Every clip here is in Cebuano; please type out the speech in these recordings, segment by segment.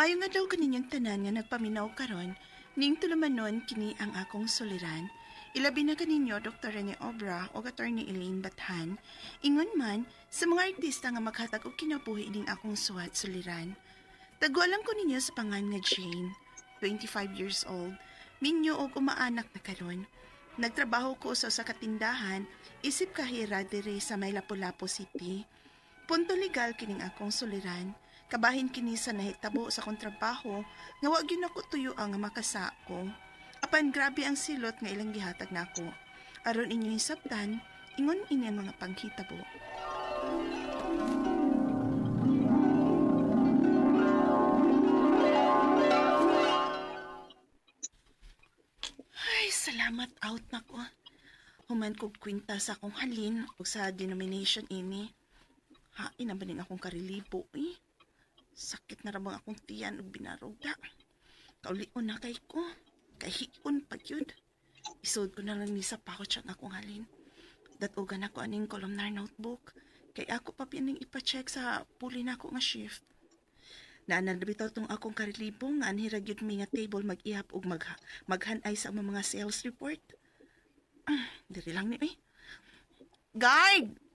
Maayong adlaw kaninyong tanan nga nagpaminaw karon, ning tulumanon kini ang akong suliran. Ilabi na kaninyo Dr. Rene Obra o Attorney Elaine Bathan. Ingon man sa mga artista nga maghatag og kinabuhi ining akong suwat suliran. Tagualan ko ninyo sa pangan nga Jane, 25 years old, minyo og umaanak na karon. Nagtrabaho ko sa usa ka tindahan, isip kahira diri sa may Lapu-Lapu City. Punto legal kining akong suliran. Kabahin kini sa nahitabo sa akong trabaho nga wa gyud nako tuyo ang makasako. Apan grabe ang silot nga ilang gihatag nako. Aron inyo hisabtan, ingon ini ang mga panghitabo. Ay, salamat out na ko. Human kog kwinta sa akong halin o sa denomination ini. Hain na ba ning akong karilibo eh. Sakit na ra bang akong tiyan ug binarugda. Kaulion na kay ko. Kahion pa gyud. Isod ko na lang ni sa pouch ang akong halin. Datugan ako aning columnar notebook. Kay ako pa pining ipa-check sa puli nako nga shift. Naanan na bitaw tong akong karilibo nga anhi ra gyud mi nga table mag-ihap og maghanay sa among mga sales report. Diri lang ni eh. Guard!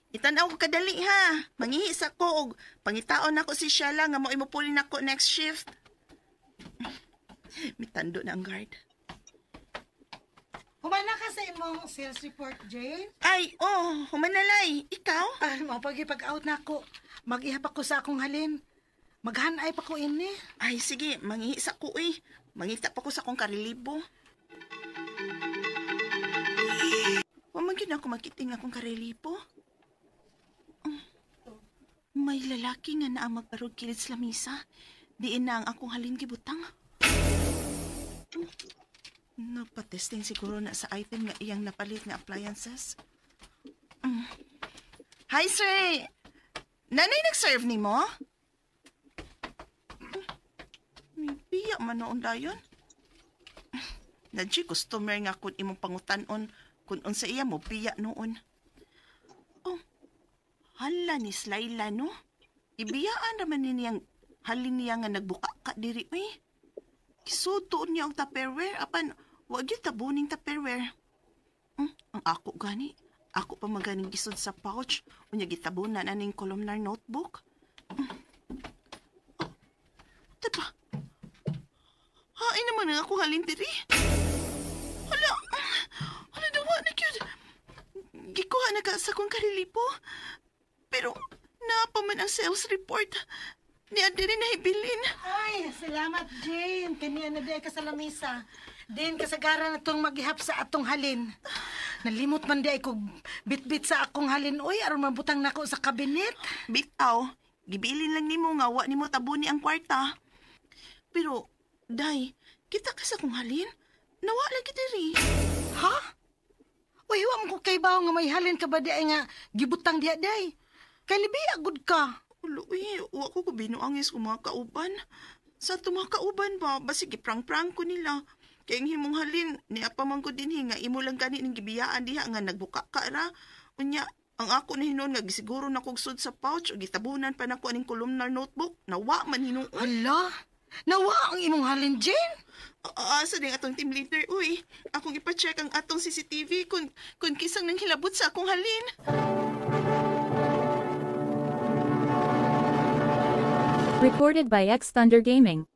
Itan-aw ko kadali ha. Mangihi sa ko og pangitaon nako si Shella nga mo'y mupuli nako next shift. Mitando na ang guard. Humana ka sa imong sales report, Jane? Ay, oh, humanalay. Ikaw? Ay, mapagipag-out na ako. Mag-ihap ako sa akong halin. Maghanay pa ko ini. Ay, sige, mangihi sa ko eh. Mangita pa ko sa akong karilibo. Wa man gyud ako makiting akong karilibo. May lalaki nga naa magbarog kilid sa lamisa. Diin na ang akong halin gibutang. Nagpa-testing siguro na sa item nga iyang napalit nga appliances. Hi, sir! Nanay nag-serve ni mo? May biya man noon dayon. Nadji, customer nga kung imong pangutanon kung unsa iya mo, biya noon. Oh, hala ni Slayla, no? Ibiyaan naman ni niyang halin niya nga nagbuka ka diri, uy. Kisutoon niya ang Tupperware, apan wag yun tabuning Tupperware. Ang ako gani. Ako pa maganing gisod sa pouch, unya gitabunan aning columnar notebook. Oh, diba? Hain naman ang ako halin diri. Hala, hala dawa na cute. Gikuha na ka sa akong karilipo. Pero naa pa man ang sales report. Ni Adiri na hibilin. Ay, salamat, Jane. Kaniya na di ka sa lamisa. Din kasagaran na itong maghihap sa atong halin. Nalimot man di ko bit-bit sa akong halin. Uy, aron mabutang nako sa kabinet. Bitaw, gibilin lang nimo nga wa nimo tabuni ang kwarta. Pero, day, kita ka sa akong halin. Nawa lagi diri. Ha? Uy, wa man ko kay bawo nga may halin ka ba di ay nga gibutang diha day. Kay nibiya gud ka. Ulo, uy, wa ko ko binuangis ko mga kauban. Sa itong mga kauban ba, basig giprang-prang ko nila. Kaya ang himong halin, niya pa man ko dinhi nga imo lang gani ning gibiyaan diha nga nagbuka ka ra. Unya, ang ako na hinuon nga gisiguro na kog sud sa pouch o gitabunan pa nako aning columnar notebook. Nawa man hinuon. Hala, nawa ang imong halin, Jane? Asa din atong team leader, uy. Akong ipa-check ang atong CCTV kung kisang nang hilabot sa akong halin. Recorded by X Thunder Gaming.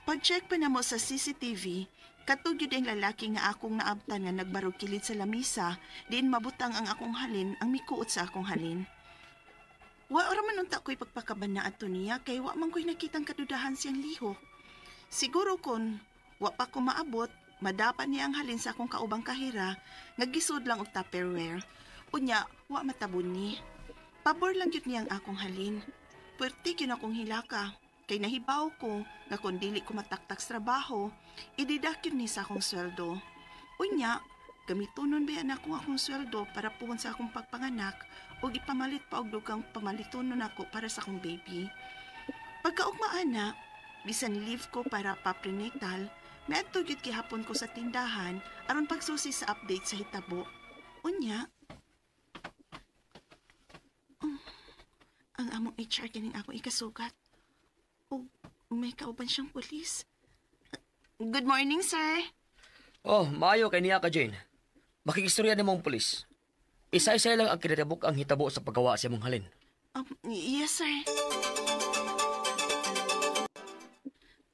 Pag-check pa na mo sa CCTV, katug yun ang lalaki nga akong naabtan nga nagbarog kilid sa lamisa, diin mabutang ang akong halin, ang mikuot sa akong halin. Wa ra man unta ko'y pagpakabana adto niya kay wa man ko'y nakitang kadudahan siyang lihok. Siguro kon wa pa ko maabot, madapa niya ang halin sa akong kaubang kahira, nga gisud lang og Tupperware. Unya, wa matabon ni. Pabor lang gyud niya ang akong halin. Puwerte gyud akong hilaka. Kay nahibaw ko nga kung dili ko mataktak sa trabaho, ididak yun ni sa akong sweldo. Unya, gamitonon ba yan akong akong sweldo para puhon sa akong pagpanganak o ipamalit pa og dugang pamalitonon ako para sa akong baby. Pagkaugma ana, bisan leave ko para pa prenatal, Miadto gyud gihapon ko sa tindahan aron pagsusi sa update sa hitabo. Unya, ang among HR kining akong ikasugat. O may kauban siyang pulis. Good morning, sir. Oh, maayo kay niya ka, Jane. Makikistorya ni mong pulis. Isa-isa lang ang kinatabok ang hitabo sa paggawa sa imong halin. Yes, sir.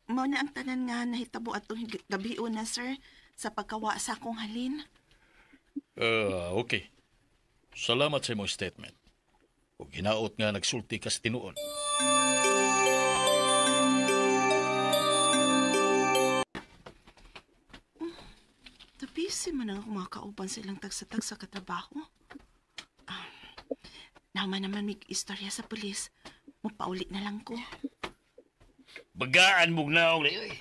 Mao na ang tanan nga nahitabo atong gabi una, sir, sa pagkawa sa akong halin. Okay. Salamat sa imong statement. Ug hinaot nga nagsulti ka sa tinuod. Tapisi man ang akong mga kauban sa ilang tagsa-tagsa katrabaho. Naman naman may istorya sa pulis. Mupauli na lang ko. Bagaan mong naong na eh.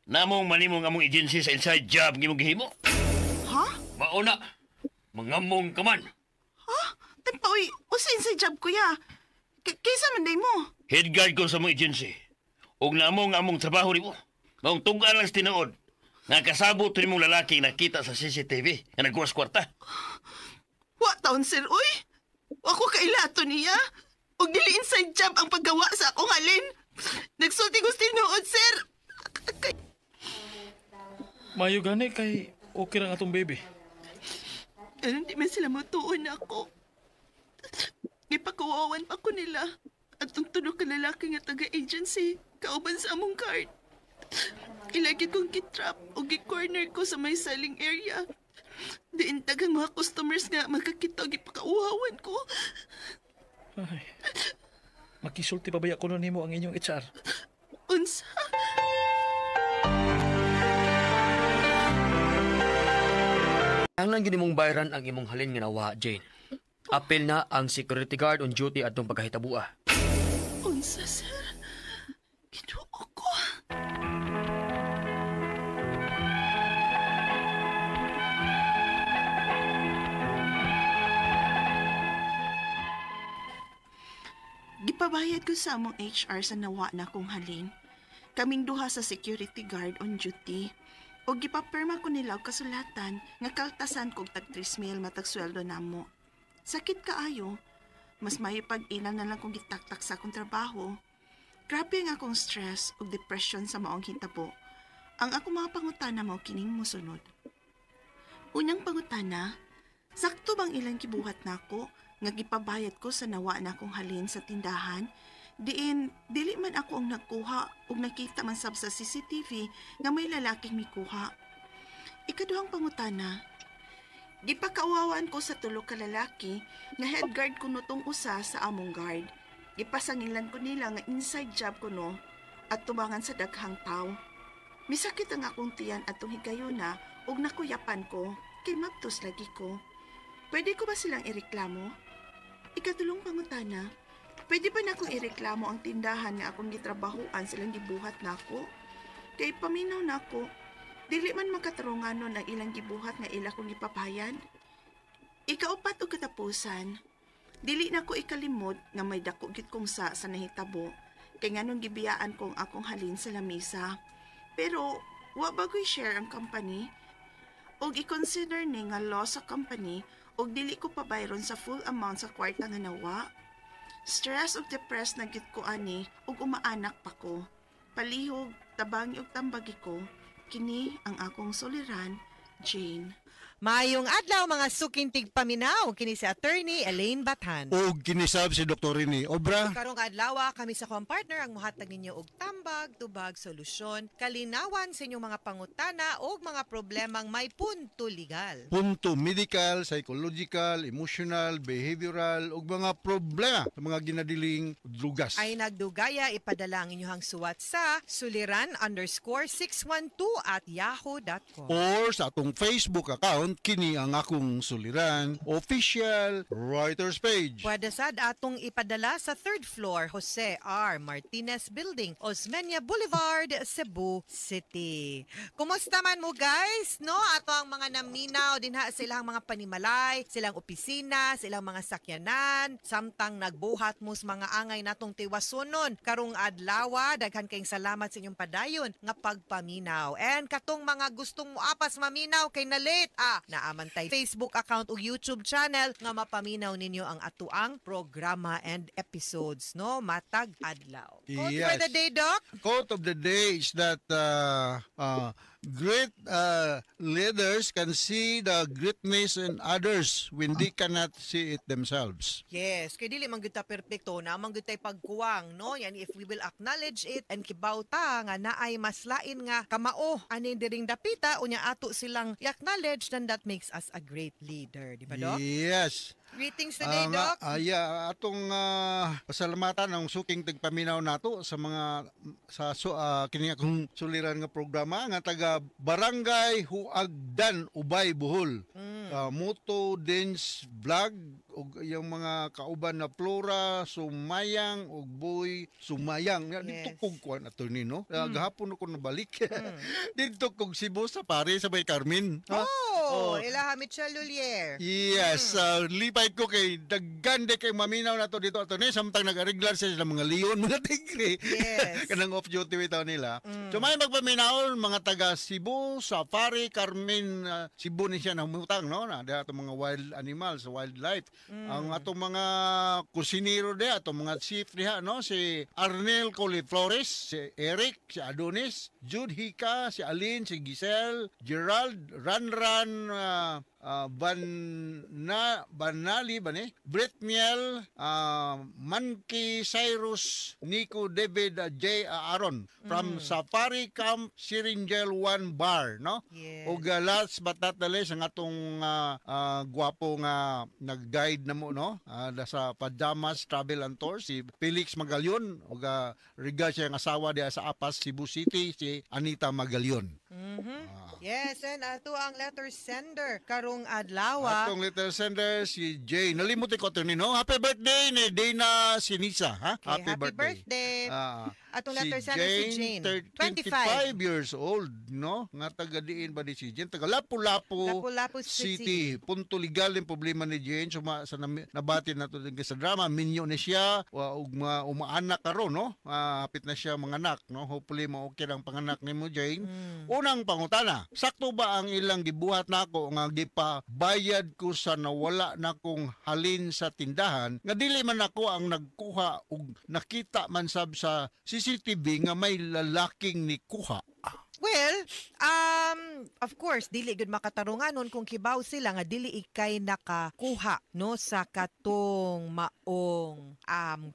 Namong manimong among agency sa inside job ngimong gihimo. Ha? Mauna, mangamong ka man. Ha? Tagpaoy, usa inside job kuya. Kaysa man day mo. Head guard ko sa among agency. Ug namong among trabaho nimo. Maong tug-an lang sa tinuod. Nga kasabot nimong lalaki nakita sa CCTV nga nagkuha sa kwarta. Wa taon, sir, uy. Wa ko kailato niya. Ug dili inside job ang paggawa sa akong halin. Nagsulti ko sa tinuod, sir. Mayo gani kay okay lang atong baby. Pero hindi man sila matuon ako. Gipakuwawan pa ko nila. At ang tulo ka lalaki nga taga-agency, kauban sa among card. Ilagi kong gitrap o gi-corner ko sa may selling area. Diin daghang mga customers nga magkakita og gipakauhawan ko. Ay. Makisulti pa ba kuno nimo ang inyong HR? Unsa? Ang lang gyud imong bayaran ang imong halin nga nawa, Jane. Apil na ang security guard on duty atong pagkahitabua. Unsa, sir? Ginoo ko. Gipabayad ko sa among HR sa nawa na kong halin. Kaming duha sa security guard on duty. O gipapirma ko nila og kasulatan nga kaltasan kog tag 3 mil matag sweldo namo. Sakit kaayo. Mas mayipag-ilan na lang kong gitaktak sa akong trabaho. Grabe ang akong stress ug depression sa maong hitabo. Ang akong mga pangutana mao kining mosunod. Unang pangutana, sakto bang ilang gibuhat nako nga gipabayad ko sa nawa na akong halin sa tindahan? Diin, dili man ako ang nagkuha ug nakita man sab sa CCTV nga may lalaking mikuha. Ikaduhang pangutana, gipakauwawan ko sa tulo ka lalaki nga head guard kuno tong usa sa among guard. Gipasangilan ko nila nga inside job kuno at tubangan sa daghang tawo. Misakit ang akong tiyan atong higayuna ug nakuyapan ko kay mabtos lagi ko. Pwede ko ba silang ireklamo? Ikatulong pangutana, pwede ba nakong ireklamo ang tindahan nga akong gitrabahuan silang gibuhat nako? Kay paminaw nako, dili man makatarunganon ang ilang gibuhat nga ila kong gipabayad. Ikaupat og katapusan, dili na ko ikalimot nga may dako gyud kong sa nahitabo kay nganong gibiyaan kong akong halin sa lamisa. Pero wa ba ko'y share ang company? Og i-consider ni nga loss sa company og dili ko pabayron sa full amount sa kwarta nga nawa. Stress ug depressed na gyud ko ani ug umaanak pa ko. Palihog, tabangi ug tambagi ko. Kini ang akong suliran, Jane. Maayong adlaw mga suking tigpaminaw kini si Attorney Elaine Bathan. Og kinisab si Dr. Rini Obra. Karong adlaw kami sa akong partner ang mohatag ninyo og tambag, tubag, solusyon, kalinawan sa inyong mga pangutana ug mga problemang may punto legal. Punto medical, psychological, emotional, behavioral ug mga problema sa mga ginadiling drugas. Ay nagdugaya ipadala ang inyong suwat sa suliran_612@yahoo.com. Or sa atong Facebook account account, kini ang akong suliran official writers page. Pwede sad atong ipadala sa third floor, Jose R. Martinez Building, Osmeña Boulevard, Cebu City. Kumusta man mo guys, no? Ato ang mga naminaw dinha sa ilang mga panimalay, silang opisina, silang mga sakyanan, samtang nagbuhat mo sa mga angay natong tiwasunon karong adlaw. Daghan kayong salamat sa inyong padayon nga pagpaminaw. And katong mga gustong moapas maminaw kay na late, naa man tay Facebook account ug YouTube channel nga mapaminaw ninyo ang atuang programa and episodes, no, matag adlaw. Quote for the day, Doc? Quote of the day is that great leaders can see the greatness in others when they cannot see it themselves. Yes, kay dili man gyud ta perpekto, naa man gyud tay pagkuwang, no? Yan, if we will acknowledge it and kibaw ta nga naay mas lain nga kamao ani diring dapita, unya ato silang i-acknowledge, then that makes us a great leader, di ba, Doc? Yes. Greetings today, Nga, Doc. Yeah, atong pasalamatan ang suking tigpaminaw nato sa mga sa so, kini akong suliran nga programa nga taga Barangay Huagdan, Ubay, Bohol. Moto Dance Vlog ug yung mga kauban na Flora Sumayang ug Boy Sumayang. Dito kog kuan, attorney, no. Gahapon ako nabalik. Didto kog Cebu sa pare sa Bay Carmen. Ha? Oh, ilaha Michelle Lulier. Yes, lipay ko kay daghan kay maminaw nato dito, attorney, samtang nag-areglar sila mga leon, mga tigre. Kanang off duty bitaw nila. So may magpaminaw mga taga Cebu, Safari, Carmen, Cebu ni siya nahumutang, no, na diha atong mga wild animals, wildlife. Ang atong mga kusinero diha, atong mga chief diha, no, si Arnel Coliflores, si Eric, si Adonis, Jude Hika, si Aline, si Giselle, Gerald, Ranran, Van na Banali ba ni? Brett Miel, Monkey Cyrus, Nico David, J. Aaron from Safari Camp Siringel 1 Bar, no? Yes. Ug last but not the least, ang atong gwapo nga nag-guide na mo, no? Sa Pajamas Travel and Tour, si Felix Magalyon ug regard siya ang asawa diha sa Apas, Cebu City, si Anita Magalyon. Yes, and ato ang letter sender karong adlaw. Atong letter sender si Jay. Nalimot ko ito no? Happy birthday ni Dana Sinisa, ha? Okay, happy birthday. Atong letter sender si Jane, 25 years old, no? Nga taga diin ba ni si Jane? Taga Lapu-Lapu Lapu-Lapu City. Punto legal yung problema ni Jane. Suma, sa nabati na to din sa drama, minyo ni siya, wa, ug umaanak karon, no? Hapit na siya manganak, no? Hopefully ma-okay ang panganak nimo, Jane. Unang pangutana, sakto ba ang ilang gibuhat nako nga gipabayad ko sa nawala na kong halin sa tindahan nga dili man ako ang nagkuha ug nakita man sab sa CCTV nga may lalaking nikuha? Well, of course, dili gud makatarunganon kung kibaw sila nga dili ikay nakakuha, no, sa katong maong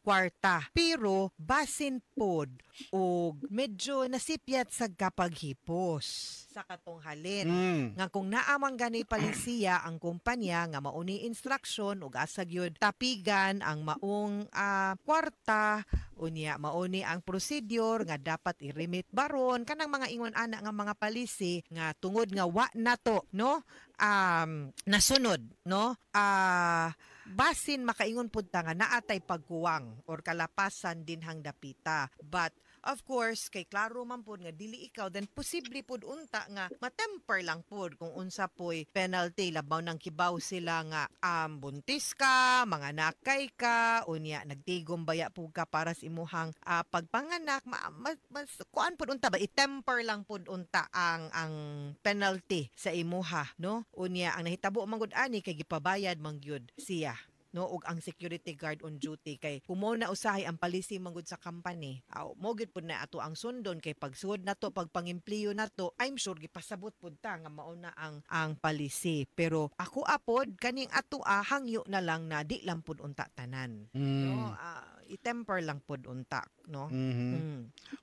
kwarta. Pero basin pod og medyo nasipyat sa kapaghipos sa katong halin. Nga kung naa man gani palisiya ang kumpanya nga mauni instruction ug asa gyud tapigan ang maong kwarta, unya mauni ang procedure nga dapat i-remit baron kanang mga ingon ana nga mga policy nga tungod nga wa nato, no, nasunod, no, basin makaingon pud ta nga naatay pagkuwang or kalapasan dinhang dapita. But of course, kay klaro man pud nga dili ikaw, then posible pud unta nga matemper lang pud kung unsa poy penalty, labaw nang kibaw sila nga buntis ka, mga nakay ka, unya nagtigom baya pud ka para sa imuhang pagpanganak, mas kuan pud unta ba, i-temper lang pud unta ang penalty sa imuha, no? Unya ang nahitabo man gud ani kay gipabayad man gyud siya, no, ug ang security guard on duty, kay kung na usahay ang policy man gud sa company, aw mo gyud pud na ato ang sundon, kay pagsud nato, pagpangimpliyo nato, I'm sure gipasabot pud ta nga mao na ang policy. Pero ako apod kaning ato hangyo na lang na di lang pud unta tanan, no, i-temper lang pud unta, no.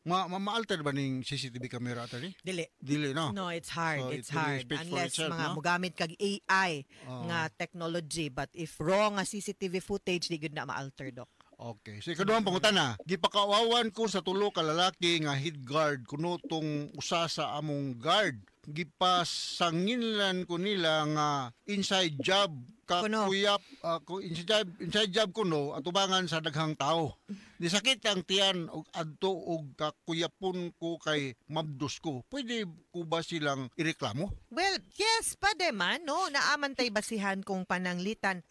Ma, ma ma-alter ba ning CCTV camera, attorney? Dili. Dili, no? No, it's hard. So, It's it really hard speaks for unless itself, mga no? mogamit kag AI Oo. nga technology, but if raw nga CCTV footage, di gud na ma-alter, Doc. Okay. So ikaduhang pangutana, gipakaawawan ko sa tulo ka lalaki nga head guard kuno tong usa sa among guard. Gipasanginlan ko nila nga inside job kakuyap ko inside job kuno atubangan sa daghang tao. Nisakit ang tiyan og adto og kakuyapon ko kay mabdos ko. Pwede ko ba silang ireklamo? Well, yes, pwede man, no? Naaman tay basihan kung pananglitan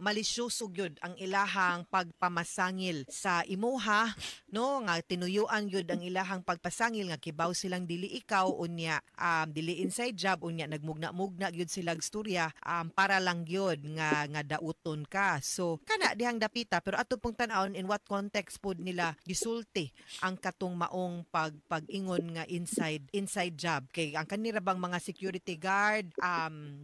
malisyoso gyud ang ilahang pagpamasangil sa imuha, no? Nga tinuyuan gyud ang ilahang pagpasangil nga kibaw silang dili ikaw unya dili inside job unya nagmugna-mugna gyud sila storya para lang gyud nga nga dauton ka. So kana dihang dapita, pero ato pong tan-awon in what context pod nila gisulti ang katong maong pag-ingon nga inside inside job, kay ang kanira bang mga security guard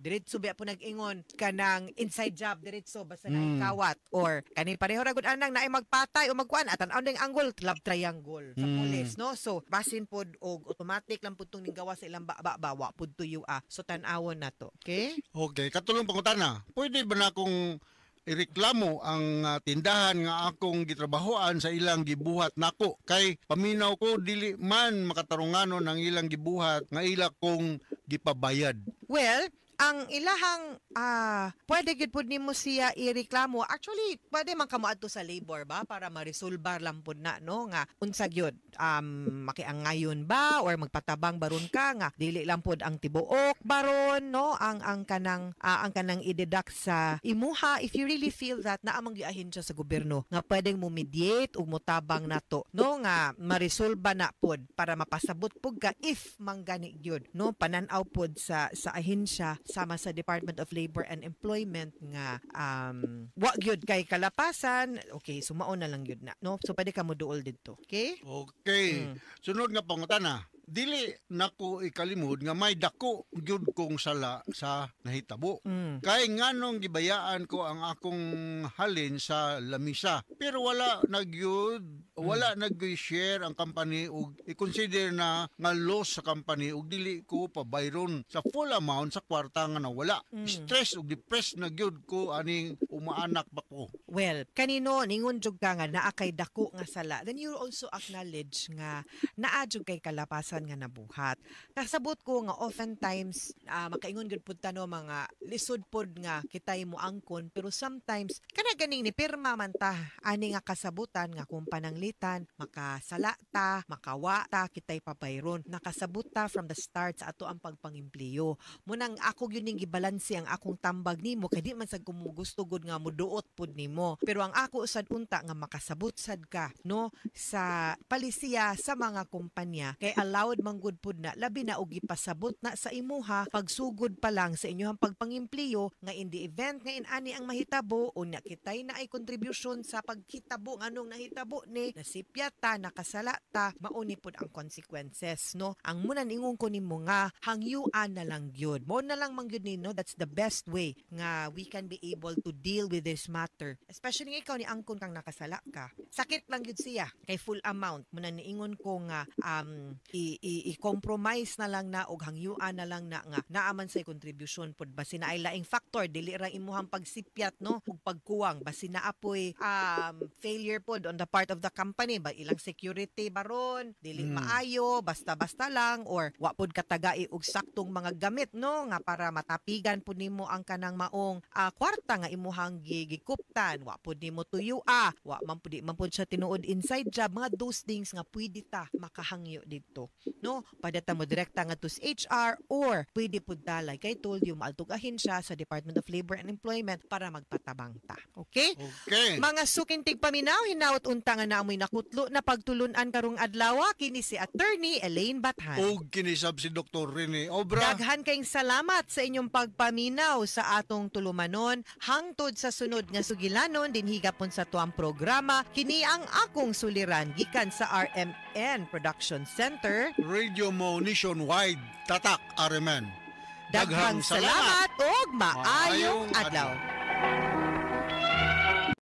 diretso biya po nag-ingon kanang inside job, diretso basta na ikawat or kani pareho ra gud anang naay magpatay o magkuan at tan-aw ning angle love triangle sa police, no? So basin pod og automatic lang pud tong ning gawa sa ilang ba ba wa pud tuyo ah. So tan-awon na to, okay? Okay, katulong pangutana. Pwede ba na akong ireklamo ang tindahan nga akong gitrabahoan sa ilang gibuhat nako? Kay paminaw ko dili man makatarunganon ang ilang gibuhat nga ila kong gipabayad. Well, ang ilahang pwede gyud pud nimo siya ireklamo. Actually, pwede man kamo adto sa labor ba para maresolbar lang pud na, no, nga unsa gyud makiangayon ba or magpatabang baron ka nga dili lang pud ang tibuok baron, no, ang kanang ang kanang i-deduct sa imuha if you really feel that naa man gyud ahensya sa gobyerno nga pwedeng mo mediate ug motabang nato, no, nga maresolba na pud para mapasabot pud ka if manggani gyud, no, panan-aw pud sa ahensya sama sa Department of Labor and Employment nga wa gyud kay kalapasan. Okay, sumao na lang gyud na, no? So pwede ka mo duol didto, okay? Okay. Sunod nga pangutana. Dili nako ikalimod nga may dako gyud kong sala sa nahitabo. Kay nganong gibayaan ko ang akong halin sa lamisa. Pero wala na gyud, wala na gyud share ang company og i-consider na nga loss sa company og dili ko pabayron sa full amount sa kwarta nga nawala. Stress og depressed na gyud ko aning umaanak ba ko. Well, kanino ningon jud ka nga naa kay dako nga sala, then you also acknowledge nga naa jud kay kalapasan nga nabuhat. Kasabot ko nga oftentimes makaingon gud pud ta, no, mga lisod pod nga kitay mo angkon, pero sometimes kana ganing ni pirma man ta ani nga kasabutan nga kung pananglitan makasala ta, makawa ta, kitay pabayron. Nakasabot ta from the start sa ato ang pagpangimpliyo. Munang ako gyud ning gibalanse ang akong tambag nimo kay di man sad ko mo gusto gud nga muduot pud nimo. Pero ang ako sad unta nga makasabot sad ka, no, sa palisiya sa mga kumpanya kay allowed man gud pud na, labi na og gipasabot na sa imuha pagsugod pa lang sa inyong pagpangimpliyo nga in the event nga inani ang mahitabo unya kitay na ay contribution sa pagkitabo nganong nahitabo ni nasipyat ta, nakasala ta, mauni pud ang consequences, no? Ang muna ningon ko nimo nga hangyuan na lang gyud mo na lang man gyud ni, no? That's the best way nga we can be able to deal with this matter, especially nga ikaw ni angkon kang nakasala ka. Sakit lang gyud siya kay full amount. Muna niingon ko nga i-compromise na lang na og hangyuan na lang na nga naaman sa contribution pod, basi naay laing factor, dili ra imuhang pagsipyat, no, ug pagkuwang, basi naapoy failure pod on the part of the company ba, ilang security baron dili maayo, basta-basta lang, or wa pod katagai og saktong mga gamit, no, nga para matapigan pod nimo ang kanang maong kwarta nga imuhang gikuptan, wa pod nimo tuyua, wa man pud, di man pod siya tinuod inside job. Mga those things nga pwede ta makahangyo didto, no? Pwede ta mo direkta nga to sa HR or pwede pud ta, like I told you, maaltog ahensya sa Department of Labor and Employment para magpatabang ta, okay? Okay. Mga suking tigpaminaw, hinawat unta nga naamoy nakutlo na pagtulunan karong adlaw. Kini si Attorney Elaine Bathan. Og kinisab si Dr. Rene Obra. Daghan kayong salamat sa inyong pagpaminaw sa atong tulumanon. Hangtod sa sunod nga sugilanon, dinhi gapon sa tuang programa. Kini ang akong suliran gikan sa RMN Production Center. Radio Mo Nationwide. Tatak RMN. Daghang salamat ug maayong Maayong adlaw. Adlaw.